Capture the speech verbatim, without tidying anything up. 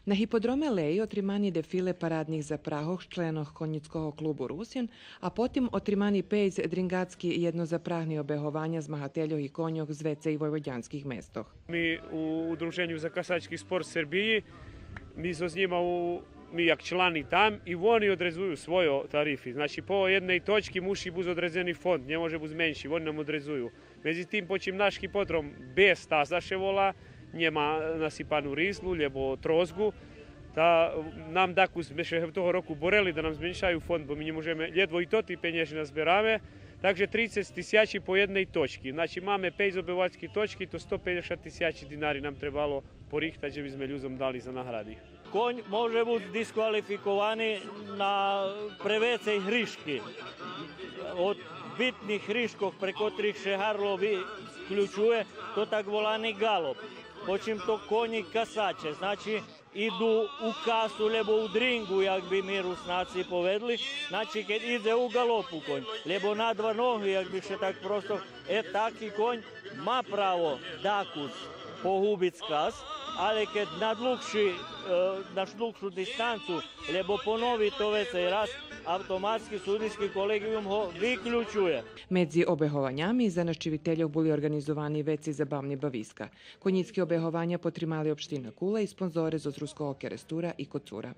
На гиподроме Леї отримани дефиле парадних запрагох членох Конїцкого клубу Русин, а потим отримани пейц дринґацки єднозапрагни обегованя змагательох и коньох з вецей войводянских местох. Ми у Удруженю за касачки спорт Сербиї, ми зоз нїма у, ми як члани там и вони одредзую свойо тарифи. Значи, по єдней точки муши буц одредзени фонд, нє може буц менши, вони нам одредзую. Медзитим, почим наш гиподром Б стаза ше вола, нєма насипану ризлу, лєбо трозґу, та нам дакус зме ше того року борели да нам зменшаю фонд, бо ми нє можеме, лєдво и тоти пенєжи назбераме, так же трицец тисячи по єдней точки. Значи, маме пейц обеговански точки, то сто пейдзешат тисячи динари нам требало порихтац же би зме людзом дали за награди. Конь може буц дисквалификовани на превецей гришки. Од битних гришкох, пре котрих ше гарло виключує, то так волани ґалоп. Почим то конї касаче, значи, иду у касу, лєбо у дринґу, як би ми Руснаци поведли, значи, кед идзе у ґалопу конь, лєбо на два ноги, як би ше так просто, е, таки конь ма право дакус погубиц кас, але кед на длугши, е, на длугшу дистанцу, лєбо понови то вецей раз, автоматски судийски колеґиюм го виключує. Медзи обегованями за нащивительох були орґанизовани вецей забавни бависка. Конїцки обегованя потримали општина Кула и спонзоре зоз Руского Керестура и Коцура.